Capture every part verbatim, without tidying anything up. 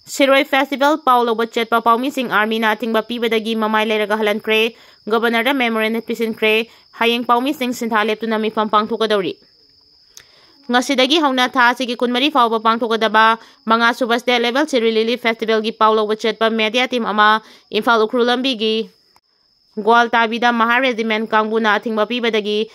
ꯁꯤꯔꯣꯏ Festival ꯄꯥꯎ ꯂꯧꯕ ꯆꯠꯄ ꯄꯥꯎꯃꯤꯁꯤꯡ Armyꯅ ꯑꯊꯤꯡꯕ ꯄꯤꯕꯗꯒꯤ ꯃꯃꯥꯏ ꯂꯩꯔꯒ ꯍꯜꯍꯟꯈ꯭ꯔꯦ꯫ Governorꯗ memorandum ꯄꯤꯁꯤꯟꯈ꯭ꯔꯦ꯫ ꯍꯌꯦꯡ ꯄꯥꯎꯃꯤꯁꯤꯡ ꯁꯤꯟꯊꯥ ꯂꯦꯞꯇꯨꯅ ꯃꯤꯐꯝ ꯄꯥꯡꯊꯣꯛꯀꯗꯧꯔꯤ꯫ ꯉꯁꯤꯗꯒꯤ ꯍꯧꯅ ꯊꯥ ꯑꯁꯤꯒꯤ ꯀꯨꯟꯃꯔꯤ ꯐꯥꯎꯕ ꯄꯥꯡꯊꯣꯛꯀꯗꯕ ꯃꯉꯥꯁꯨꯕ State Level Shirui Lily Festivalꯒꯤ ꯄꯥꯎ ꯂꯧꯕ ꯆꯠꯄ media team ꯑꯃ ꯏꯝꯐꯥꯜ ꯎꯈ꯭ꯔꯨꯜ ꯂꯝꯕꯤꯒꯤ ꯒ꯭ꯋꯥꯜꯇꯥꯕꯤꯗ Mahar Regiment ꯀꯥꯡꯕꯨꯅ ꯑꯊꯤꯡꯕ ꯄꯤꯕꯗꯒꯤ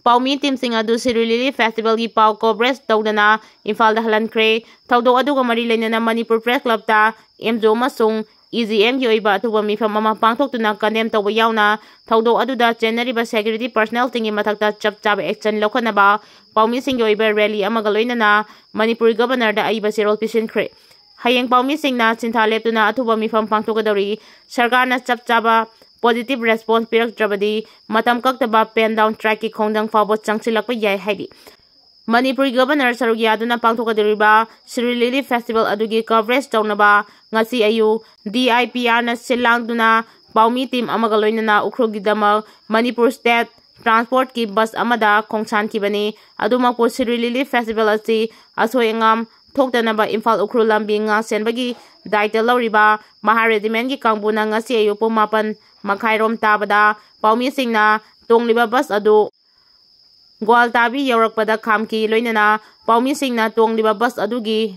ꯄꯥꯎꯃꯤ teamꯁꯤꯡ ꯑꯗꯨ Shirui Lily Festivalꯒꯤ ꯄꯥꯎ coverage ꯇꯧꯗꯅ ꯏꯝꯐꯥꯜꯗ ꯍꯜꯍꯟꯈ꯭ꯔꯦ꯫ ꯊꯧꯗꯣꯛ ꯑꯗꯨꯒ ꯃꯔꯤ ꯂꯩꯅꯅ ꯃꯅꯤꯄꯨꯔ Press Clubꯇ MJO ꯑꯃꯁꯨꯡ EGMꯒꯤ ꯑꯣꯏꯕ ꯑꯊꯨꯕ ꯃꯤꯐꯝ ꯑꯃ ꯄꯥꯡꯊꯣꯛꯇꯨꯅ condemn ꯇꯧꯕ ꯌꯥꯎꯅ ꯊꯧꯗꯣꯛ ꯑꯗꯨꯗ ꯆꯦꯟꯅꯔꯤꯕ security personnelꯁꯤꯡꯒꯤ ꯃꯊꯛꯇ ꯆꯞ ꯆꯥꯕ action ꯂꯧꯈꯠꯅꯕ ꯄꯥꯎꯃꯤꯁꯤꯡꯒꯤ ꯑꯣꯏꯕ rally ꯑꯃꯒ ꯂꯣꯏꯅꯅ ꯃꯅꯤꯄꯨꯔ Governorꯗ ꯑꯏꯕ ꯆꯦꯔꯣꯜ ꯄꯤꯁꯤꯟꯈ꯭ꯔꯦ꯫ ꯍꯌꯦꯡ ꯄꯥꯎꯃꯤꯁꯤꯡꯅ ꯁꯤꯟꯊꯥ ꯂꯦꯞꯇꯨꯅ ꯑꯊꯨꯕ ꯃꯤꯐꯝ ꯄꯥꯡꯊꯣꯛꯀꯗꯧꯔꯤ꯫ ꯁꯔꯀꯥꯔꯅ ꯆꯞ ꯆꯥꯕ positive response ꯄꯤꯔꯛꯇ꯭ꯔꯕꯗꯤ ꯃꯇꯝ ꯀꯛꯇꯕ pen down strikeꯀꯤ ꯈꯣꯡꯖꯪ ꯐꯥꯎꯕ ꯆꯪꯁꯤꯜꯂꯛꯄ ꯌꯥꯏ ꯍꯥꯏꯔꯤ꯫ ꯃꯅꯤꯄꯨꯔꯒꯤ Governor ꯁꯔꯨꯛ ꯌꯥꯗꯨꯅ ꯄꯥꯡꯊꯣꯛꯀꯗꯧꯔꯤꯕ Shirui Lily Festival ꯑꯗꯨꯒꯤ coverage ꯇꯧꯅꯕ ꯉꯁꯤ ꯑꯌꯨꯛ DIPRꯅ ꯁꯤꯜ ꯂꯥꯡꯗꯨꯅ ꯄꯥꯎꯃꯤ team ꯑꯃꯒ ꯂꯣꯏꯅꯅ ꯎꯈ꯭ꯔꯨꯜꯒꯤꯗꯃꯛ ꯃꯅꯤꯄꯨꯔ State Transportꯀꯤ bus ꯑꯃꯗ ꯈꯣꯡꯁꯥꯟꯈꯤꯕꯅꯤ꯫ ꯑꯗꯨꯃꯛꯄꯨ Shirui Lily Festival ꯑꯁꯤ ꯑꯁꯣꯏ ꯑꯉꯥꯝ ꯊꯣꯛꯇꯅꯕ ꯏꯝꯐꯥꯜ ꯎꯈ꯭ꯔꯨꯜ ꯂꯝꯕꯤ ꯉꯥꯛꯁꯦꯟꯕꯒꯤ ꯗꯥꯏꯇ ꯂꯧꯔꯤꯕ Mahar Regimentꯀꯤ ꯀꯥꯡꯕꯨꯅ ꯉꯁꯤ ꯑꯌꯨꯛ ꯄꯨꯡ ꯃꯥꯄꯟ ꯃꯈꯥꯏꯔꯣꯝ ꯇꯥꯕꯗ ꯄꯥꯎꯃꯤꯁꯤꯡꯅ ꯇꯣꯡꯂꯤꯕ bus ꯑꯗꯨ ꯒ꯭ꯋꯥꯜꯇꯥꯕꯤ ꯌꯧꯔꯛꯄꯗ ꯈꯥꯝꯈꯤ꯫ ꯂꯣꯏꯅꯅ ꯄꯥꯎꯃꯤꯁꯤꯡꯅ ꯇꯣꯡꯂꯤꯕ bus ꯑꯗꯨꯒꯤ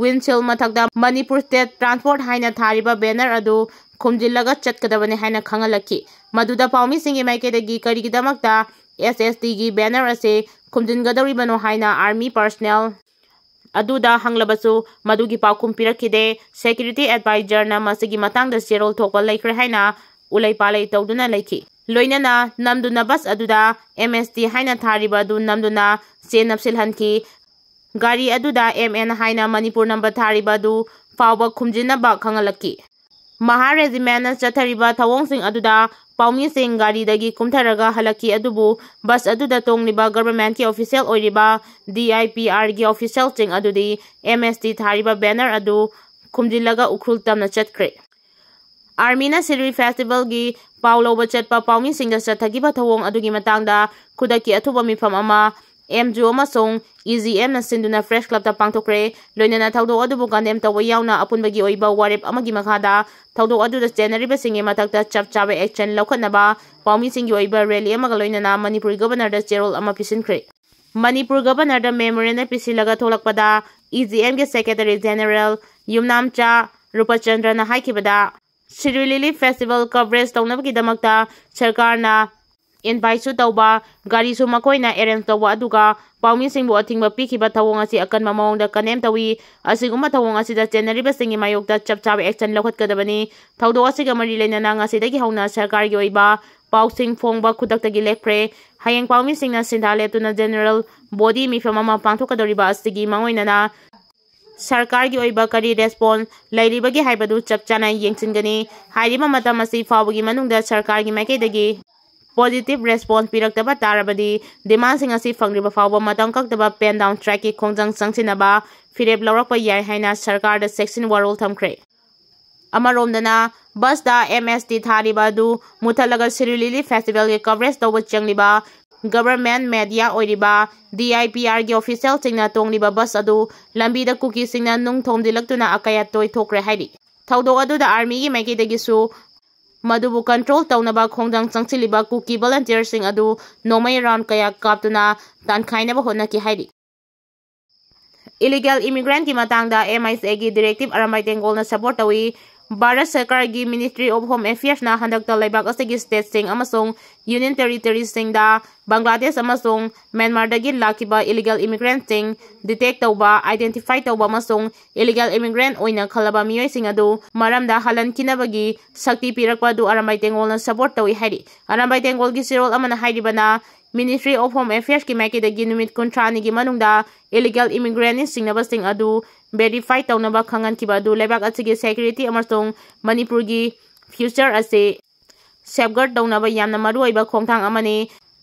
windshield ꯃꯊꯛꯇ ꯃꯅꯤꯄꯨꯔ State Transport ꯍꯥꯏꯅ ꯊꯥꯔꯤꯕ banner ꯑꯗꯨ ꯈꯨꯝꯖꯤꯜꯂꯒ ꯆꯠꯀꯗꯕꯅꯤ ꯍꯥꯏꯅ ꯈꯪꯍꯜꯂꯛꯈꯤ꯫ ꯃꯗꯨꯗ ꯄꯥꯎꯃꯤꯁꯤꯡꯒꯤ ꯃꯥꯏꯀꯩꯗꯒꯤ ꯀꯔꯤꯒꯤꯗꯃꯛꯇ SSTꯒꯤ banner ꯑꯁꯤ ꯈꯨꯝꯖꯤꯟꯒꯗꯧꯔꯤꯕꯅꯣ ꯍꯥꯏꯅ army personnel ꯑꯗꯨꯗ ꯍꯪꯂꯕꯁꯨ ꯃꯗꯨꯒꯤ ꯄꯥꯎꯈꯨꯝ ꯄꯤꯔꯛꯈꯤꯗꯦ꯫ Security advisorꯅ ꯃꯁꯤꯒꯤ ꯃꯇꯥꯡꯗ ꯆꯦꯔꯣꯜ ꯊꯣꯛꯄ ꯂꯩꯈ꯭ꯔꯦ ꯍꯥꯏꯅ ꯎꯂꯩ ꯄꯥꯂꯩ ꯇꯧꯗꯨꯅ ꯂꯩꯈꯤ꯫ ꯂꯣꯏꯅꯅ ꯅꯝꯗꯨꯅ bus ꯑꯗꯨꯗ MST ꯍꯥꯏꯅ ꯊꯥꯔꯤꯕ ꯑꯗꯨ ꯅꯝꯗꯨꯅ ꯆꯦ ꯅꯞꯁꯤꯜꯍꯟꯈꯤ꯫ ꯒꯥꯔꯤ ꯑꯗꯨꯗ MN ꯍꯥꯏꯅ ꯃꯅꯤꯄꯨꯔ number ꯊꯥꯔꯤꯕ ꯑꯗꯨ ꯐꯥꯎꯕ ꯈꯨꯝꯖꯤꯟꯅꯕ ꯈꯪꯍꯜꯂꯛꯈꯤ꯫ Mahar Regimentꯅ ꯆꯠꯊꯔꯤꯕ ꯊꯧꯑꯣꯡꯁꯤꯡ ꯑꯗꯨꯗ ꯄꯥꯎꯃꯤꯁꯤꯡ ꯒꯥꯔꯤꯗꯒꯤ ꯀꯨꯝꯊꯔꯒ ꯍꯜꯂꯛꯈꯤ, ꯑꯗꯨꯕꯨ bus ꯑꯗꯨꯗ ꯇꯣꯡꯂꯤꯕ governmentꯀꯤ official ꯑꯣꯏꯔꯤꯕ DIPRꯒꯤ officialꯁꯤꯡ ꯑꯗꯨꯗꯤ MST ꯊꯥꯔꯤꯕ banner ꯑꯗꯨ ꯈꯨꯝꯖꯤꯜꯂꯒ ꯎꯈ꯭ꯔꯨꯜ ꯇꯝꯅ ꯆꯠꯈ꯭ꯔꯦ꯫ Armyꯅ Shirui Festivalꯒꯤ ꯄꯥꯎ ꯂꯧꯕ ꯆꯠꯄ ꯄꯥꯎꯃꯤꯁꯤꯡꯗ ꯆꯠꯊꯈꯤꯕ ꯊꯧꯑꯣꯡ ꯑꯗꯨꯒꯤ ꯃꯇꯥꯡꯗ ꯈꯨꯗꯛꯀꯤ ꯑꯊꯨꯕ ꯃꯤꯐꯝ ꯑꯃ ꯑꯦꯝ ꯖꯨ ꯑꯃꯁꯨꯡ ꯏ ꯖꯤ ꯑꯦꯝꯅ ꯁꯤꯟꯗꯨꯅ ꯄ꯭ꯔꯦꯁ ꯀ꯭ꯂꯕꯇ ꯄꯥꯡꯊꯣꯛꯈ꯭ꯔꯦ꯫ ꯂꯣꯏꯅꯅ ꯊꯧꯗꯣꯛ ꯑꯗꯨꯕꯨ ꯀꯟꯗꯦꯝ ꯇꯧꯕ ꯌꯥꯎꯅ ꯑꯄꯨꯟꯕꯒꯤ ꯑꯣꯏꯕ ꯋꯥꯔꯦꯞ ꯑꯃꯒꯤ ꯃꯈꯥꯗ ꯊꯧꯗꯣꯛ ꯑꯗꯨꯗ ꯆꯦꯟꯅꯔꯤꯕꯁꯤꯡꯒꯤ ꯃꯊꯛꯇ ꯆꯞ ꯆꯥꯕ ꯑꯦꯛꯁꯟ ꯂꯧꯈꯠꯅꯕ ꯄꯥꯎꯃꯤꯁꯤꯡꯒꯤ ꯑꯣꯏꯕ ꯔꯦꯂꯤ ꯑꯃꯒ ꯂꯣꯏꯅꯅ ꯃꯅꯤꯄꯨꯔ ꯒꯕꯔꯅꯔꯗ ꯆꯦꯔꯣꯜ ꯑꯃ ꯄꯤꯁꯤꯟꯈ꯭ꯔꯦ꯫ ꯃꯅꯤꯄꯨꯔ ꯒꯕꯔꯅꯔꯗ ꯃꯦꯃꯣꯔꯦꯟꯗꯝ ꯄꯤꯁꯤꯜꯂꯒ ꯊꯣꯛꯂꯛꯄꯗ ꯏ ꯖꯤ ꯑꯦꯝꯒꯤ ꯁꯦꯀ꯭ꯔꯦꯇꯔꯤ ꯖꯦꯅꯦꯔꯦꯜ ꯌꯨꯝꯅꯥꯝꯆꯥ ꯔꯨꯄꯆꯟꯗ꯭ꯔꯅ ꯍꯥꯏꯈꯤꯕꯗ, ꯁꯤꯔꯨꯏ ꯂꯤꯂꯤ ꯐꯦꯁꯇꯤꯚꯦꯜ ꯀꯚꯔꯦꯖ ꯇꯧꯅꯕꯒꯤꯗꯃꯛꯇ ꯁꯔꯀꯥꯔꯅ ꯏꯟꯚꯥꯏꯠꯁꯨ ꯇꯧꯕ, ꯒꯥꯔꯤꯁꯨ ꯃꯈꯣꯏꯅ ꯑꯦꯔꯦꯟꯖ ꯇꯧꯕ ꯑꯗꯨꯒ ꯄꯥꯎꯃꯤꯁꯤꯡꯕꯨ ꯑꯊꯤꯡꯕ ꯄꯤꯈꯤꯕ ꯊꯧꯑꯣꯡ ꯑꯁꯤ ꯑꯀꯟꯕ ꯃꯑꯣꯡꯗ ꯀꯟꯗꯦꯝ ꯇꯧꯏ꯫ ꯑꯁꯤꯒꯨꯝꯕ ꯊꯧꯑꯣꯡ ꯑꯁꯤꯗ ꯆꯦꯟꯅꯔꯤꯕꯁꯤꯡꯒꯤ ꯃꯥꯌꯣꯛꯇ ꯆꯞ ꯆꯥꯕ ꯑꯦꯛꯁꯟ ꯂꯧꯈꯠꯀꯗꯕꯅꯤ꯫ ꯊꯧꯗꯣꯛ ꯑꯁꯤꯒ ꯃꯔꯤ ꯂꯩꯅꯅ ꯉꯁꯤꯗꯒꯤ ꯍꯧꯅ ꯁꯔꯀꯥꯔꯒꯤ ꯑꯣꯏꯕ ꯄꯥꯎꯁꯤꯡ ꯐꯣꯡꯕ ꯈꯨꯗꯛꯇꯒꯤ ꯂꯦꯞꯈ꯭ꯔꯦ꯫ ꯍꯌꯦꯡ ꯄꯥꯎꯃꯤꯁꯤꯡꯅ ꯁꯤꯟꯊꯥ ꯂꯦꯞꯇꯨꯅ ꯖꯦꯅꯦꯔꯦꯜ ꯕꯣꯗꯤ ꯃꯤꯐꯝ ꯑꯃ ꯄꯥꯡꯊꯣꯛꯀꯗꯧꯔꯤꯕ ꯑꯁꯤꯒꯤ ꯃꯥꯡꯑꯣꯏꯅꯅ ꯁꯔꯀꯥꯔꯒꯤ ꯑꯣꯏꯕ ꯀꯔꯤ ꯔꯦꯁꯄꯣꯟꯁ ꯂꯩꯔꯤꯕꯒꯦ ꯍꯥꯏꯕꯗꯨ ꯆꯞ ꯆꯥꯅ ꯌꯦꯡꯁꯤꯟꯒꯅꯤ꯫ ꯍꯥꯏꯔꯤꯕ ꯃꯇꯝ ꯑꯁꯤ ꯐꯥꯎꯕꯒꯤ ꯃꯅꯨꯡꯗ ꯁꯔꯀꯥꯔꯒꯤ ꯃꯥꯏꯀꯩꯗꯒꯤ ꯄꯣꯖꯤꯇꯤꯚ ꯔꯦꯁꯄꯣꯟꯁ ꯄꯤꯔꯛꯇꯕ ꯇꯥꯔꯕꯗꯤ, ꯗꯤꯃꯥꯟꯁꯤꯡ ꯑꯁꯤ ꯐꯪꯗ꯭ꯔꯤꯕ ꯐꯥꯎꯕ ꯃꯇꯝ ꯀꯛꯇꯕ ꯄꯦꯟ ꯗꯥꯎꯟ ꯁ꯭ꯇ꯭ꯔꯥꯏꯛꯀꯤ ꯈꯣꯡꯖꯪ ꯆꯪꯁꯤꯟꯅꯕ ꯐꯤꯔꯦꯞ ꯂꯧꯔꯛꯄ ꯌꯥꯏ ꯍꯥꯏꯅ ꯁꯔꯀꯥꯔꯗ ꯆꯦꯛꯁꯤꯟ ꯋꯥꯔꯣꯜ ꯊꯝꯈ꯭ꯔꯦ꯫ ꯑꯃꯔꯣꯝꯗꯅ, ꯕꯁꯇ ꯑꯦꯝ ꯑꯦꯁ ꯇꯤ ꯊꯥꯔꯤꯕ ꯑꯗꯨ ꯃꯨꯊꯠꯂꯒ ꯁꯤꯔꯨꯏ ꯂꯤꯂꯤ ꯐꯦꯁꯇꯤꯚꯦꯜꯒꯤ ꯀꯚꯔꯦꯖ ꯇꯧꯕ ꯆꯪꯂꯤꯕ ꯒꯚꯔꯟꯃꯦꯟꯠ ꯃꯦꯗꯤꯌꯥ ꯑꯣꯏꯔꯤꯕ ꯗꯤ ꯑꯥꯏ ꯄꯤ ꯑꯥꯔꯒꯤ ꯑꯣꯐꯤꯁꯤꯌꯦꯜꯁꯤꯡꯅ ꯇꯣꯡꯂꯤꯕ ꯕꯁ ꯑꯗꯨ ꯂꯝꯕꯤꯗ ꯀꯨꯀꯤꯁꯤꯡꯅ ꯅꯨꯡ ꯊꯣꯝꯖꯤꯜꯂꯛꯇꯨꯅ ꯑꯀꯥꯏ ꯑꯇꯣꯏ ꯊꯣꯛꯈ꯭ꯔꯦ ꯍꯥꯏꯔꯤ꯫ ꯊꯧꯗꯣꯛ ꯑꯗꯨꯗ ꯑꯥꯔꯃꯤꯒꯤ ꯃꯥꯏꯀꯩꯗꯒꯤꯁꯨ ꯃꯗꯨꯕꯨ ꯀꯟꯇ꯭ꯔꯣꯜ ꯇꯧꯅꯕ ꯈꯣꯡꯖꯪ ꯆꯪꯁꯤꯜꯂꯤꯕ ꯀꯨꯀꯤ ꯚꯣꯂꯟꯇꯤꯌꯔꯁꯤꯡ ꯑꯗꯨ ꯅꯣꯡꯃꯩ ꯔꯥꯎꯟ ꯀꯌꯥ ꯀꯥꯞꯇꯨꯅ ꯇꯥꯟꯈꯥꯏꯅꯕ ꯍꯣꯠꯅꯈꯤ ꯍꯥꯏꯔꯤ꯫ ꯏꯂꯤꯒꯦꯜ ꯏꯃꯤꯒ꯭ꯔꯦꯟꯠꯀꯤ ꯃꯇꯥꯡꯗ ꯑꯦꯝ ꯑꯥꯏ ꯁꯤ ꯑꯦꯒꯤ ꯗꯤꯔꯦꯛꯇꯤꯚ ꯑꯔꯥꯝꯕꯥꯏ ꯇꯦꯡꯒꯣꯜꯅ ꯁꯄꯣꯔꯠ ꯇꯧꯏ꯫ ꯚꯥꯔꯠ ꯁꯔꯀꯥꯔꯒꯤ ꯃꯤꯅꯤꯁꯇ꯭ꯔꯤ ꯑꯣꯐ ꯍꯣꯝ ꯑꯦꯐꯤꯌꯔꯁꯅ ꯍꯟꯗꯛꯇ ꯂꯩꯕꯥꯛ ꯑꯁꯤꯒꯤ ꯁ꯭ꯇꯦꯠꯁꯤꯡ ꯑꯃꯁꯨꯡ ꯌꯨꯅꯤꯌꯟ ꯇꯦꯔꯤꯇꯣꯔꯤꯁꯁꯤꯡꯗ ꯕꯪꯒ꯭ꯂꯥꯗꯦꯁ ꯑꯃꯁꯨꯡ ꯃ꯭ꯌꯥꯟꯃꯥꯔꯗꯒꯤ ꯂꯥꯛꯈꯤꯕ ꯏꯂꯤꯒꯦꯜ ꯏꯃꯤꯒ꯭ꯔꯦꯟꯠꯁꯤꯡ ꯗꯤꯇꯦꯛ ꯇꯧꯕ, ꯑꯥꯏꯗꯦꯟꯇꯤꯐꯥꯏ ꯇꯧꯕ ꯑꯃꯁꯨꯡ ꯏꯂꯤꯒꯦꯜ ꯏꯃꯤꯒ꯭ꯔꯦꯟꯠ ꯑꯣꯏꯅ ꯈꯜꯂꯕ ꯃꯤꯑꯣꯏꯁꯤꯡ ꯑꯗꯨ ꯃꯔꯝꯗ ꯍꯜꯍꯟꯈꯤꯅꯕꯒꯤ ꯁꯛꯇꯤ ꯄꯤꯔꯛꯄ ꯑꯗꯨ ꯑꯔꯥꯝꯕꯥꯏ ꯇꯦꯡꯒꯣꯜꯅ ꯁꯄꯣꯔꯠ ꯇꯧꯏ ꯍꯥꯏꯔꯤ꯫ ꯑꯔꯥꯝꯕꯥꯏ ꯇꯦꯡꯒꯣꯜꯒꯤ ꯆꯦꯔꯣꯜ ꯑꯃꯅ ꯍꯥꯏꯔꯤꯕꯅ, ꯃꯤꯅꯤꯁꯇ꯭ꯔꯤ ꯑꯣꯐ ꯍꯣꯝ ꯑꯦꯐꯤꯌꯔꯁꯀꯤ ꯃꯥꯏꯀꯩꯗꯒꯤ ꯅꯨꯃꯤꯠ ꯀꯨꯟꯊ꯭ꯔꯥꯅꯤꯒꯤ ꯃꯅꯨꯡꯗ ꯏꯂꯤꯒꯦꯜ ꯏꯃꯤꯒ꯭ꯔꯦꯟꯠꯅ ꯆꯤꯡꯅꯕꯁꯤꯡ ꯑꯗꯨ ꯚꯦꯔꯤꯐꯥꯏ ꯇꯧꯅꯕ ꯈꯪꯍꯟꯈꯤꯕ ꯑꯗꯨ ꯂꯩꯕꯥꯛ ꯑꯁꯤꯒꯤ ꯁꯦꯀ꯭ꯌꯨꯔꯤꯇꯤ ꯑꯃꯁꯨꯡ ꯃꯅꯤꯄꯨꯔꯒꯤ ꯐ꯭ꯌꯨꯆꯔ ꯑꯁꯤ ꯁꯦꯐꯒꯥꯔꯗ ꯇꯧꯅꯕ ꯌꯥꯝꯅ ꯃꯔꯨꯑꯣꯏꯕ ꯈꯣꯡꯊꯥꯡ ꯑꯃꯅꯤ꯫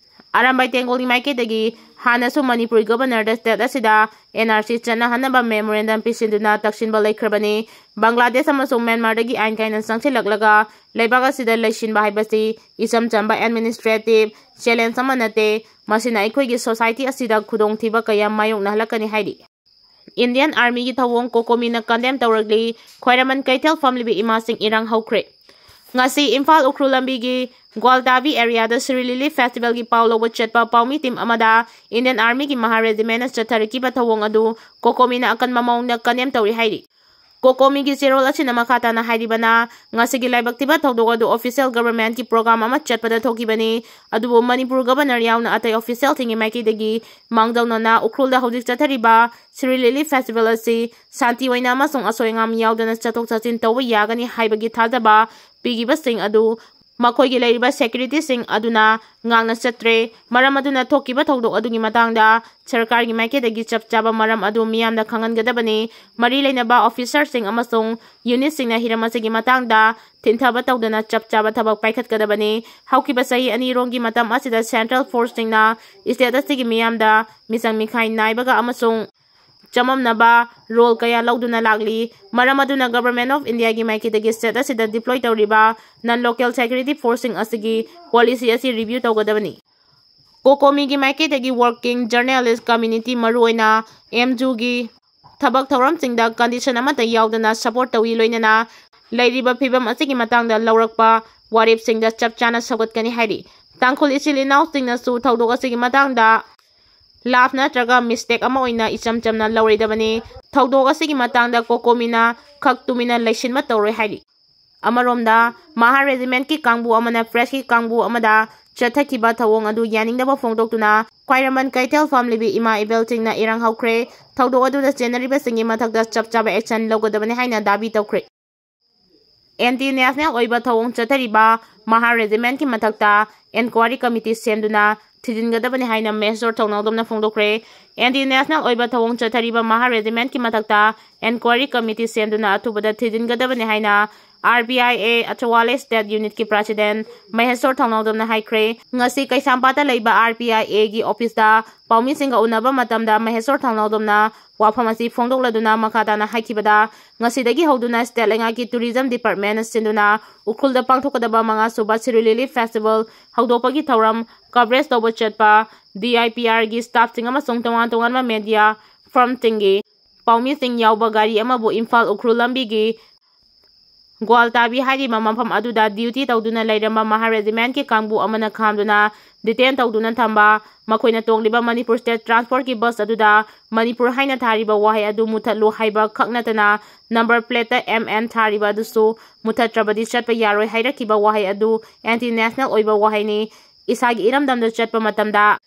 ꯑꯔꯥꯝꯕꯥꯏ ꯇꯦꯡꯒꯣꯜꯒꯤ ꯃꯥꯏꯀꯩꯗꯒꯤ ꯍꯥꯟꯅꯁꯨ ꯃꯅꯤꯄꯨꯔꯒꯤ ꯒꯕꯔꯅꯔꯗ ꯁ꯭ꯇꯦꯠ ꯑꯁꯤꯗ and R C ꯆꯠꯅꯍꯟꯅꯕ memorandum ꯄꯤꯁꯤꯟꯗꯨꯅ ꯇꯛꯁꯤꯟꯕ ꯂꯩꯈ꯭ꯔꯕꯅꯤ꯫ Bangladesh ꯑꯃꯁꯨꯡ ꯃ꯭ꯌꯥꯟꯃꯥꯔꯗꯒꯤ ꯑꯥꯏꯟ ꯀꯥꯏꯅ ꯆꯪꯁꯤꯜꯂꯛꯂꯒ ꯂꯩꯕꯥꯛ ꯑꯁꯤꯗ ꯂꯩꯁꯤꯟꯕ ꯍꯥꯏꯕꯁꯤ ꯏꯆꯝ ꯆꯝꯕ ꯑꯦꯗꯃꯤꯅꯤꯁꯇ꯭ꯔꯦꯇꯤꯚ ꯆꯦꯂꯦꯟꯖ ꯑꯃ ꯅꯠꯇꯦ꯫ ꯃꯁꯤꯅ ꯑꯩꯈꯣꯏꯒꯤ society ꯑꯁꯤꯗ ꯈꯨꯗꯣꯡꯊꯤꯕ ꯀꯌꯥ ꯃꯥꯌꯣꯛꯅꯍꯜꯂꯛꯀꯅꯤ ꯍꯥꯏꯔꯤ꯫ Indian Armyꯒꯤ ꯊꯧꯑꯣꯡ COCOMIꯅ condemn ꯇꯧꯔꯛꯂꯤ꯫ ꯈ꯭ꯋꯥꯏꯔꯝꯕꯟ ꯀꯩꯊꯦꯜ ꯐꯝꯂꯤꯕ ꯏꯃꯥꯁꯤꯡ ꯏꯔꯥꯡ ꯍꯧꯈ꯭ꯔꯦ꯫ ꯉꯁꯤ ꯏꯝꯐꯥꯜ ꯎꯈ꯭ꯔꯨꯜ ꯂꯝꯕꯤꯒꯤ ꯒ꯭ꯋꯥꯜꯇꯥꯕꯤ areaꯗ Sri Lily Festivalꯒꯤ ꯄꯥꯎ ꯂꯧꯕ ꯆꯠꯄ ꯄꯥꯎꯃꯤ team ꯑꯃꯗ Indian Armyꯒꯤ Mahar Regimentꯅ ꯆꯠꯊꯔꯛꯈꯤꯕ ꯊꯧꯑꯣꯡ ꯑꯗꯨ COCOMIꯅ ꯑꯀꯟꯕ ꯃꯑꯣꯡꯗ condemn ꯇꯧꯔꯤ ꯍꯥꯏꯔꯤ꯫ COCOMIꯒꯤ ꯆꯦꯔꯣꯜ ꯑꯁꯤꯅ ꯃꯈꯥ ꯇꯥꯅ ꯍꯥꯏꯔꯤꯕꯅ, ꯉꯁꯤꯒꯤ ꯂꯥꯏꯕꯛ ꯊꯤꯕ ꯊꯧꯗꯣꯛ ꯑꯗꯨ official governmentꯀꯤ program ꯑꯃ ꯆꯠꯄꯗ ꯊꯣꯛꯈꯤꯕꯅꯤ, ꯑꯗꯨꯕꯨ ꯃꯅꯤꯄꯨꯔ Governor ꯌꯥꯎꯅ ꯑꯇꯩ officialꯁꯤꯡꯒꯤ ꯃꯥꯏꯀꯩꯗꯒꯤ ꯃꯥꯡꯖꯧꯅꯅ ꯎꯈ꯭ꯔꯨꯜꯗ ꯍꯧꯖꯤꯛ ꯆꯠꯊꯔꯤꯕ Sri Lily Festival ꯑꯁꯤ ꯁꯥꯟꯇꯤ ꯑꯣꯏꯅ ꯑꯃꯁꯨꯡ ꯑꯁꯣꯏ ꯑꯉꯥꯝ ꯌꯥꯎꯗꯅ ꯆꯠꯊꯣꯛ ꯆꯠꯁꯤꯟ ꯇꯧꯕ ꯌꯥꯒꯅꯤ ꯍꯥꯏꯕꯒꯤ ꯊꯥꯖꯕ ꯄꯤꯈꯤꯕꯁꯤꯡ ꯑꯗꯨ ꯃꯈꯣꯏꯒꯤ ꯂꯩꯔꯤꯕ securityꯁꯤꯡ ꯑꯗꯨꯅ ꯉꯥꯛꯅ ꯆꯠꯇ꯭ꯔꯦ꯫ ꯃꯔꯝ ꯑꯗꯨꯅ ꯊꯣꯛꯈꯤꯕ ꯊꯧꯗꯣꯛ ꯑꯗꯨꯒꯤ ꯃꯇꯥꯡꯗ ꯁꯔꯀꯥꯔꯒꯤ ꯃꯥꯏꯀꯩꯗꯒꯤ ꯆꯞ ꯆꯥꯕ ꯃꯔꯝ ꯑꯗꯨ ꯃꯤꯌꯥꯝꯗ ꯈꯪꯍꯟꯒꯗꯕꯅꯤ꯫ ꯃꯔꯤ ꯂꯩꯅꯕ officerꯁꯤꯡ ꯑꯃꯁꯨꯡ unitꯁꯤꯡꯅ ꯍꯤꯔꯝ ꯑꯁꯤꯒꯤ ꯃꯇꯥꯡꯗ ꯊꯤꯟꯊꯕ ꯇꯧꯗꯅ ꯆꯞ ꯆꯥꯕ ꯊꯕꯛ ꯄꯥꯏꯈꯠꯀꯗꯕꯅꯤ꯫ ꯍꯧꯈꯤꯕ ꯆꯍꯤ ꯑꯅꯤꯔꯣꯝꯒꯤ ꯃꯇꯝ ꯑꯁꯤꯗ central forceꯁꯤꯡꯅ state ꯑꯁꯤꯒꯤ ꯃꯤꯌꯥꯝꯗ ꯃꯤꯆꯪ ꯃꯤꯈꯥꯏ ꯅꯥꯏꯕꯒ ꯑꯃꯁꯨꯡ ꯆꯃꯝꯅꯕ role ꯀꯌꯥ ꯂꯧꯗꯨꯅ ꯂꯥꯛꯂꯤ꯫ ꯃꯔꯝ ꯑꯗꯨꯅ Government of Indiaꯒꯤ ꯃꯥꯏꯀꯩꯗꯒꯤ state ꯑꯁꯤꯗ deploy ꯇꯧꯔꯤꯕ non local security forceꯁꯤꯡ ꯑꯁꯤꯒꯤ policy ꯑꯁꯤ review ꯇꯧꯒꯗꯕꯅꯤ꯫ COCOMIꯒꯤ ꯃꯥꯏꯀꯩꯗꯒꯤ working journalist community, ꯃꯔꯨꯑꯣꯏꯅ MJUꯒꯤ ꯊꯕꯛ ꯊꯧꯔꯝꯁꯤꯡꯗ condition ꯑꯃꯠꯇ ꯌꯥꯎꯗꯅ support ꯇꯧꯏ, ꯂꯣꯏꯅꯅ ꯂꯩꯔꯤꯕ ꯐꯤꯕꯝ ꯑꯁꯤꯒꯤ ꯃꯇꯥꯡꯗ ꯂꯧꯔꯛꯄ ꯋꯥꯔꯦꯞꯁꯤꯡꯗ ꯆꯞ ꯆꯥꯅ ꯁꯧꯒꯠꯀꯅꯤ ꯍꯥꯏꯔꯤ꯫ ꯇꯥꯡꯈꯨꯜ ꯏꯆꯤꯜ ꯏꯅꯥꯎꯁꯤꯡꯅꯁꯨ ꯊꯧꯗꯣꯛ ꯑꯁꯤꯒꯤ ꯃꯇꯥꯡꯗ ꯂꯥꯐ ꯅꯠꯇ꯭ꯔꯒ mistake ꯑꯃ ꯑꯣꯏꯅ ꯏꯆꯝ ꯆꯝꯅ ꯂꯧꯔꯣꯏꯗꯕꯅꯤ꯫ ꯊꯧꯗꯣꯛ ꯑꯁꯤꯒꯤ ꯃꯇꯥꯡꯗ COCOMIꯅ ꯈꯛ ꯇꯨꯃꯤꯟꯅ ꯂꯩꯁꯤꯟꯕ ꯇꯧꯔꯣꯏ ꯍꯥꯏꯔꯤ꯫ ꯑꯃꯔꯣꯝꯗ, Mahar Regimentꯀꯤ ꯀꯥꯡꯕꯨ ꯑꯃꯅ pressꯀꯤ ꯀꯥꯡꯕꯨ ꯑꯃꯗ ꯆꯠꯊꯈꯤꯕ ꯊꯧꯑꯣꯡ ꯑꯗꯨ ꯌꯥꯅꯤꯡꯗꯕ ꯐꯣꯡꯗꯣꯛꯇꯨꯅ ꯈ꯭ꯋꯥꯏꯔꯝꯕꯟ ꯀꯩꯊꯦꯜ ꯐꯝꯂꯤꯕꯤ ꯏꯃꯥ ꯏꯕꯦꯜꯁꯤꯡꯅ ꯏꯔꯥꯡ ꯍꯧꯈ꯭ꯔꯦ꯫ ꯊꯧꯗꯣꯛ ꯑꯗꯨꯗ ꯆꯦꯟꯅꯔꯤꯕꯁꯤꯡꯒꯤ ꯃꯊꯛꯇ ꯆꯞ ꯆꯥꯕ action ꯂꯧꯒꯗꯕꯅꯤ ꯍꯥꯏꯅ ꯗꯥꯕꯤ ꯇꯧꯈ꯭ꯔꯦ꯫ Anti national ꯑꯣꯏꯕ ꯊꯧꯑꯣꯡ ꯆꯠꯊꯔꯤꯕ Mahar Regimentꯀꯤ ꯃꯊꯛꯇ inquiry committee ꯁꯦꯝꯗꯨꯅ ꯊꯤꯖꯤꯟꯒꯗꯕꯅꯤ ꯍꯥꯏꯅ Major ꯊꯧꯅꯥꯎꯖꯝꯅ ꯐꯣꯡꯗꯣꯛꯈ꯭ꯔꯦ꯫ Anti national ꯑꯣꯏꯕ ꯊꯧꯑꯣꯡ ꯆꯠꯊꯔꯤꯕ Mahar Regimentꯀꯤ ꯃꯊꯛꯇ inquiry committee ꯁꯦꯝꯗꯨꯅ ꯑꯊꯨꯕꯗ ꯊꯤꯖꯤꯟꯒꯗꯕꯅꯤ ꯍꯥꯏꯅ R P I A Achawale State Unit ꯀꯤ President ꯃꯍꯦꯁꯣꯔ ꯊꯧꯅꯥꯎꯖꯝꯅ ꯍꯥꯏꯈ꯭ꯔꯦ꯫ ꯉꯁꯤ ꯀꯩꯁꯥꯝꯄꯥꯠꯇ ꯂꯩꯕ R P I A ꯒꯤ office ꯇ ꯄꯥꯎꯃꯤꯁꯤꯡꯒ ꯎꯅꯕ ꯃꯇꯝꯗ ꯃꯍꯦꯁꯣꯔ ꯊꯧꯅꯥꯎꯖꯝꯅ ꯋꯥꯐꯝ ꯑꯁꯤ ꯐꯣꯡꯗꯣꯛꯂꯗꯨꯅ ꯃꯈꯥ ꯇꯥꯅ ꯍꯥꯏꯈꯤꯕꯗ, ꯉꯁꯤꯗꯒꯤ ꯍꯧꯗꯨꯅ state ꯂꯩꯉꯥꯛꯀꯤ tourism department ꯅ ꯁꯤꯟꯗꯨꯅ ꯎꯈ꯭ꯔꯨꯜꯗ ꯄꯥꯡꯊꯣꯛꯀꯗꯕ ꯃꯉꯥ ꯁꯨꯕ ꯁꯤꯔꯨꯏ Lily Festival ꯍꯧꯗꯣꯛꯄꯒꯤ ꯊꯧꯔꯝ coverage ꯇꯧꯕ ꯆꯠꯄ D I P R ꯒꯤ staff ꯁꯤꯡ ꯑꯃꯁꯨꯡ ꯇꯣꯉꯥꯟ ꯇꯣꯉꯥꯟꯕ media firm ꯁꯤꯡꯒꯤ ꯄꯥꯎꯃꯤꯁꯤꯡ ꯌꯥꯎꯕ ꯒꯥꯔꯤ ꯑꯃꯕꯨ ꯏꯝꯐꯥꯜ ꯎꯈ꯭ꯔꯨꯜ ꯂꯝꯕꯤꯒꯤ ꯒ꯭ꯋꯥꯜꯇꯥꯕꯤ ꯍꯥꯏꯔꯤꯕ ꯃꯐꯝ ꯑꯗꯨꯗ duty ꯇꯧꯗꯨꯅ ꯂꯩꯔꯝꯕ ꯃꯍꯥ regiment ꯀꯤ ꯀꯥꯡꯕꯨ ꯑꯃꯅ ꯈꯥꯝꯗꯨꯅ detain ꯇꯧꯗꯨꯅ ꯊꯝꯕ, ꯃꯈꯣꯏꯅ ꯇꯣꯡꯂꯤꯕ ꯃꯅꯤꯄꯨꯔ state transport ꯀꯤ bus ꯑꯗꯨꯗ ꯃꯅꯤꯄꯨꯔ ꯍꯥꯏꯅ ꯊꯥꯔꯤꯕ ꯋꯥꯍꯩ ꯑꯗꯨ ꯃꯨꯊꯠꯂꯨ ꯍꯥꯏꯕ ꯈꯛ ꯅꯠꯇꯅ number plate ꯇ M N ꯊꯥꯔꯤꯕ ꯑꯗꯨꯁꯨ ꯃꯨꯊꯠꯇ꯭ꯔꯕꯗꯤ ꯆꯠꯄ ꯌꯥꯔꯣꯏ ꯍꯥꯏꯔꯛꯈꯤꯕ ꯋꯥꯍꯩ ꯑꯗꯨ anti national ꯑꯣꯏꯕ ꯋꯥꯍꯩꯅꯤ꯫ ꯏꯁꯥꯒꯤ ꯏꯔꯝꯗꯝꯗ ꯆꯠꯄ ꯃꯇꯝꯗ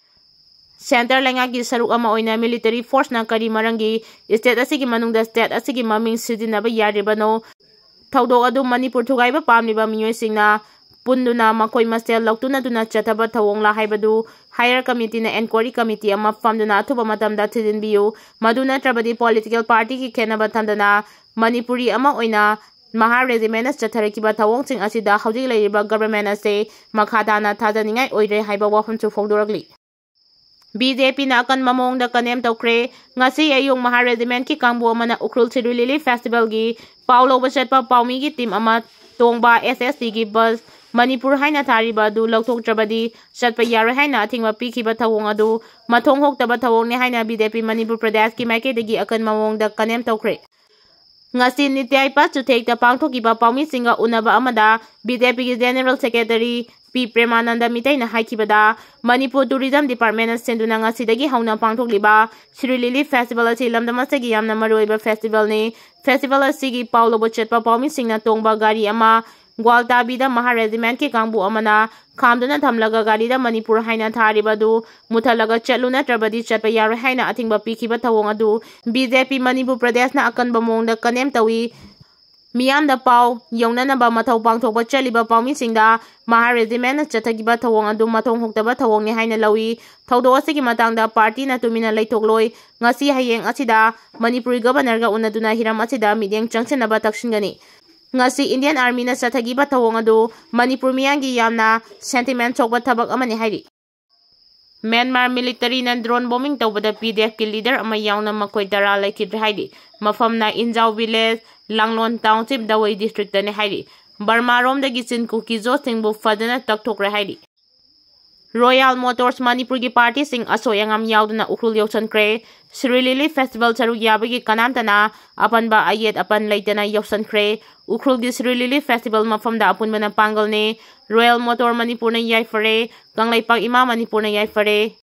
centre ꯂꯩꯉꯥꯛꯀꯤ ꯁꯔꯨꯛ ꯑꯃ ꯑꯣꯏꯅ military force ꯅ ꯀꯔꯤ ꯃꯔꯝꯒꯤ state ꯑꯁꯤꯒꯤ ꯃꯅꯨꯡꯗ state ꯑꯁꯤꯒꯤ ꯃꯃꯤꯡ ꯁꯤꯖꯤꯟꯅꯕ ꯌꯥꯔꯤꯕꯅꯣ? ꯊꯧꯗꯣꯛ ꯑꯗꯨ ꯃꯅꯤꯄꯨꯔ ꯊꯨꯒꯥꯏꯕ ꯄꯥꯝꯂꯤꯕ ꯃꯤꯑꯣꯏꯁꯤꯡꯅ ꯄꯨꯟꯗꯨꯅ ꯃꯈꯣꯏ ꯃꯁꯦꯜ ꯂꯧꯇꯨꯅꯗꯨꯅ ꯆꯠꯊꯕ ꯊꯧꯑꯣꯡꯂꯥ ꯍꯥꯏꯕꯗꯨ higher committee ꯅ enquiry committee ꯑꯃ ꯐꯝꯗꯨꯅ ꯑꯊꯨꯕ ꯃꯇꯝꯗ ꯊꯤꯖꯤꯟꯕꯤꯌꯨ꯫ ꯃꯗꯨ ꯅꯠꯇ꯭ꯔꯕꯗꯤ political party ꯒꯤ ꯈꯦꯠꯅꯕ ꯊꯝꯗꯅ ꯃꯅꯤꯄꯨꯔꯤ ꯑꯃ ꯑꯣꯏꯅ ꯃꯍꯥ regiment ꯅ ꯆꯠꯊꯔꯛꯈꯤꯕ ꯊꯧꯑꯣꯡꯁꯤꯡ ꯑꯁꯤꯗ ꯍꯧꯖꯤꯛ ꯂꯩꯔꯤꯕ government ꯑꯁꯦ ꯃꯈꯥ ꯇꯥꯅ ꯊꯥꯖꯅꯤꯡꯉꯥꯏ ꯑꯣꯏꯗ꯭ꯔꯦ ꯍꯥꯏꯕ ꯋꯥꯐꯝꯁꯨ ꯐꯣꯡꯗꯣꯔꯛꯂꯤ꯫ B J P ꯅ ꯑꯀꯟꯕ ꯃꯑꯣꯡꯗ condemn ꯇꯧꯈ꯭ꯔꯦ꯫ ꯉꯁꯤ ꯑꯌꯨꯛ ꯃꯍꯥ regiment ꯀꯤ ꯀꯥꯡꯕꯨ ꯑꯃꯅ ꯎꯈ꯭ꯔꯨꯜ ꯁꯤꯔꯨꯏ Lily Festival ꯒꯤ ꯄꯥꯎ ꯂꯧꯕ ꯆꯠꯄ ꯄꯥꯎꯃꯤꯒꯤ team ꯑꯃ ꯇꯣꯡꯕ S S T ꯒꯤ bus ꯃꯅꯤꯄꯨꯔ ꯍꯥꯏꯅ ꯊꯥꯔꯤꯕ ꯑꯗꯨ ꯂꯧꯊꯣꯛꯇ꯭ꯔꯕꯗꯤ ꯆꯠꯄ ꯌꯥꯔꯣꯏ ꯍꯥꯏꯅ ꯑꯊꯤꯡꯕ ꯄꯤꯈꯤꯕ ꯊꯧꯑꯣꯡ ꯑꯗꯨ ꯃꯊꯣꯡ ꯍꯣꯛꯇꯕ ꯊꯧꯑꯣꯡꯅꯤ ꯍꯥꯏꯅ B J P ꯃꯅꯤꯄꯨꯔ ꯄ꯭ꯔꯗꯦꯁꯀꯤ ꯃꯥꯏꯀꯩꯗꯒꯤ ꯑꯀꯟꯕ ꯃꯑꯣꯡꯗ condemn ꯇꯧꯈ꯭ꯔꯦ꯫ ꯉꯁꯤ ꯅꯤꯇ꯭ꯌꯥꯏꯄꯥ ꯆꯨꯊꯦꯛꯇ ꯄꯥꯡꯊꯣꯛꯈꯤꯕ ꯄꯥꯎꯃꯤꯁꯤꯡꯒ ꯎꯅꯕ ꯑꯃꯗ B J P ꯒꯤ General Secretary P ꯄ꯭ꯔꯦꯃꯥꯅꯟꯗ ꯃꯤꯇꯩꯅ ꯍꯥꯏꯈꯤꯕꯗ, Manipur Tourism Department ꯅ ꯁꯤꯟꯗꯨꯅ ꯉꯁꯤꯗꯒꯤ ꯍꯧꯅ ꯄꯥꯡꯊꯣꯛꯂꯤꯕ ꯁꯤꯔꯨꯏ Lily Festival ꯑꯁꯤ ꯂꯝꯗꯝ ꯑꯁꯤꯒꯤ ꯌꯥꯝꯅ ꯃꯔꯨꯑꯣꯏꯕ festival ꯅꯤ꯫ Festival ꯑꯁꯤꯒꯤ ꯄꯥꯎ ꯂꯧꯕ ꯆꯠꯄ ꯄꯥꯎꯃꯤꯁꯤꯡꯅ ꯇꯣꯡꯕ ꯒꯥꯔꯤ ꯑꯃ ꯒ꯭ꯋꯥꯜꯇꯥꯕꯤꯗ ꯃꯍꯥ regiment ꯀꯤ ꯀꯥꯡꯕꯨ ꯑꯃꯅ ꯈꯥꯝꯗꯨꯅ ꯊꯝꯂꯒ ꯒꯥꯔꯤꯗ ꯃꯅꯤꯄꯨꯔ ꯍꯥꯏꯅ ꯊꯥꯔꯤꯕ ꯑꯗꯨ ꯃꯨꯊꯠꯂꯒ ꯆꯠꯂꯨ ꯅꯠꯇ꯭ꯔꯕꯗꯤ ꯆꯠꯄ ꯌꯥꯔꯣꯏ ꯍꯥꯏꯅ ꯑꯊꯤꯡꯕ ꯄꯤꯈꯤꯕ ꯊꯧꯑꯣꯡ ꯑꯗꯨ B J P ꯃꯅꯤꯄꯨꯔ ꯄ꯭ꯔꯗꯦꯁꯅ ꯑꯀꯟꯕ ꯃꯑꯣꯡꯗ condemn ꯇꯧꯏ꯫ ꯃꯤꯌꯥꯝꯗ ꯄꯥꯎ ꯌꯧꯅꯅꯕ ꯃꯊꯧ ꯄꯥꯡꯊꯣꯛꯄ ꯆꯠꯂꯤꯕ ꯄꯥꯎꯃꯤꯁꯤꯡꯗ ꯃꯍꯥ regiment ꯅ ꯆꯠꯊꯈꯤꯕ ꯊꯧꯑꯣꯡ ꯑꯗꯨ ꯃꯊꯣꯡ ꯍꯣꯛꯇꯕ ꯊꯧꯑꯣꯡꯅꯤ ꯍꯥꯏꯅ ꯂꯧꯏ꯫ ꯊꯧꯗꯣꯛ ꯑꯁꯤꯒꯤ ꯃꯇꯥꯡꯗ party ꯅ ꯇꯨꯃꯤꯟꯅ ꯂꯩꯊꯣꯛꯂꯣꯏ꯫ ꯉꯁꯤ ꯍꯌꯦꯡ ꯑꯁꯤꯗ ꯃꯅꯤꯄꯨꯔꯒꯤ Governor ꯒ ꯎꯅꯗꯨꯅ ꯍꯤꯔꯝ ꯑꯁꯤꯗ ꯃꯤꯠꯌꯦꯡ ꯆꯪꯁꯤꯟꯅꯕ ꯇꯛꯁꯤꯟꯒꯅꯤ꯫ ꯉꯁꯤ Indian Armyꯅ ꯆꯠꯊꯈꯤꯕ ꯊꯧꯑꯣꯡ ꯑꯗꯨ ꯃꯅꯤꯄꯨꯔ ꯃꯤꯌꯥꯝꯒꯤ ꯌꯥꯝꯅ sentiment ꯁꯣꯛꯄ ꯊꯕꯛ ꯑꯃꯅꯤ ꯍꯥꯏꯔꯤ꯫ ꯃ꯭ꯌꯥꯟꯃꯥꯔ militaryꯅ drone bombing ꯇꯧꯕꯗ PDFꯀꯤ leader ꯑꯃ ꯌꯥꯎꯅ ꯃꯈꯣꯏ ꯇꯔꯥ ꯂꯩꯈꯤꯗ꯭ꯔꯦ ꯍꯥꯏꯔꯤ꯫ ꯃꯐꯝꯅ ꯏꯟꯖꯥꯎ village, ꯂꯥꯡꯂꯣꯟ township, ꯗꯋꯩ districtꯇꯅꯤ ꯍꯥꯏꯔꯤ꯫ ꯕꯔꯃꯥꯔꯣꯝꯗꯒꯤ ꯆꯤꯟ ꯀꯨꯀꯤꯖꯣꯁꯤꯡꯕꯨ ꯐꯖꯅ ꯇꯛꯊꯣꯛꯈ꯭ꯔꯦ ꯍꯥꯏꯔꯤ꯫ Royal Motors ꯃꯅꯤꯄꯨꯔꯒꯤ partyꯁꯤꯡ ꯑꯁꯣꯏ ꯑꯉꯥꯝ ꯌꯥꯎꯗꯅ ꯎꯈ꯭ꯔꯨꯜ ꯌꯧꯁꯤꯟꯈ꯭ꯔꯦ꯫ ꯁꯤꯔꯣꯏ ꯂꯤꯂꯤ festival ꯁꯔꯨꯛ ꯌꯥꯕꯒꯤ ꯀꯅꯥꯝꯇꯅ ꯑꯄꯟꯕ ꯑꯌꯦꯠ ꯑꯄꯟ ꯂꯩꯇꯅ ꯌꯧꯁꯤꯟꯈ꯭ꯔꯦ꯫ ꯎꯈ꯭ꯔꯨꯜꯒꯤ ꯁꯤꯔꯣꯏ ꯂꯤꯂꯤ festival ꯃꯐꯝꯗ ꯑꯄꯨꯟꯕꯅ ꯄꯥꯡꯒꯜꯅꯦ꯫ Royal Motor ꯃꯅꯤꯄꯨꯔꯅ ꯌꯥꯏꯐꯔꯦ꯫ ꯀꯪꯂꯩꯄꯥꯛ ꯏꯃꯥ ꯃꯅꯤꯄꯨꯔꯅ ꯌꯥꯏꯐꯔꯦ꯫